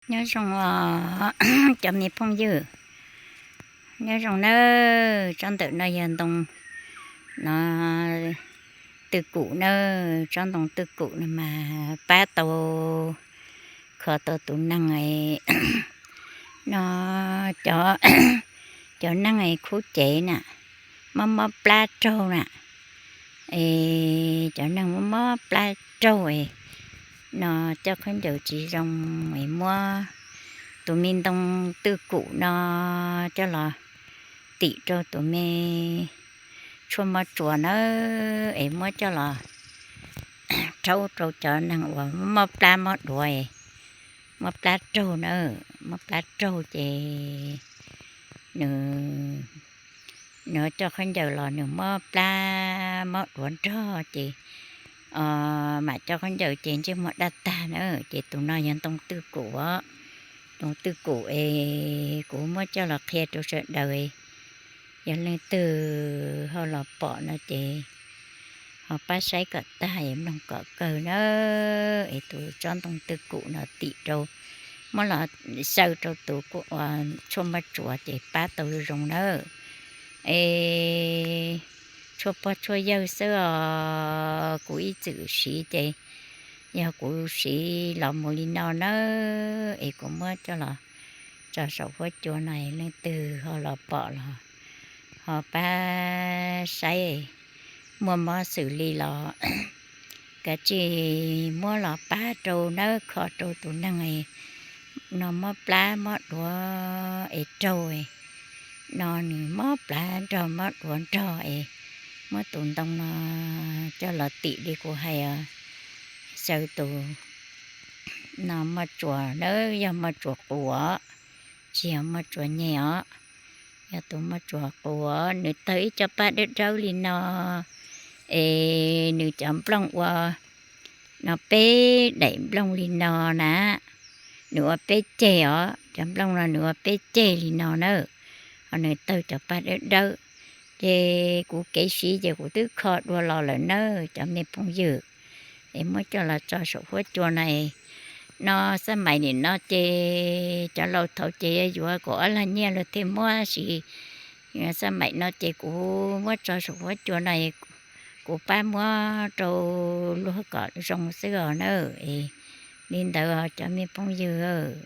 Nyob zoo os cov me phooj ywg, nyob zoo nawb. Tsob ntawm no yog ntoo no twj kum nawb. Tsob ntoo twj kum no mas pab tau, kho tau tus neeg no, cov neeg khub cev na, mob mob plab raug na, es cov neeg mob mob plab raug no coj khaub ncaws tsis zoo es muab tus me ntoo twj kum no coj los tim rau tus me tshuaj moj tsuas nawb, es muab coj los rhaub rau cov neeg uas mob plab mob duav, mob plab raug na, mob plab raug ces nws, nws coj khaub ncaws los nws mob plab mob duav nrog ces mam coj khaub ncaws ces ntsej muag daj tag na. Ces tus no yog ntoo twj kum, ntoo twj kum es kuv muab coj los qhia rau sawv daws. Yog leej twg ho los pom no ces ho pab saib kom tag es mloog kom kawg na. Es tus tsob ntoo twj kum no tim rau, muab los xyaw rau tus tshuaj moj tsuas ces pab tau zoo nawb. Es tshuaj pog tshuaj yawg xwb os, kuv ib txwm siv ces yog kuv siv los mus li no nawb, es kuv muab coj los tso saum huab cua no, leej twg ho los pom los ho pab saib, muaj mob xws li los kav tsij muab los pab rau nawb, kho rau tus neeg no mob plab mob duav es raug no, nws mob plab nrog mob duav nrog es muab tus ntoo no coj los tim li kuv hais, xyaw tus no moj tsuas nawb, yog moj tsuas qus os, tsis yog moj tsuas nyeg os. Yog tus moj tsuas qus nws tawg ib co paj dawb dawb li no, es nws cov nplooj ua no peb daim nplooj li no na, nws ua peb ceg os, cov nplooj no nws ua peb ceg li no na, ho nws tawg cov paj dawb dawb. Ces kuv kev siv ces kuv twb kho dua los lawm nawb cov me phooj ywg, es muab coj los tso saum huab cua no. No xab maim nim no ces cov laus thaud ces yuav kaum ob lag nyiaj luag thiaj muab, tab sis xab maim no ces kuv muab tso saum huab cua no, kuv pab muab rau luag kom zoo xwb os na. Li ntawd cov me phooj ywg,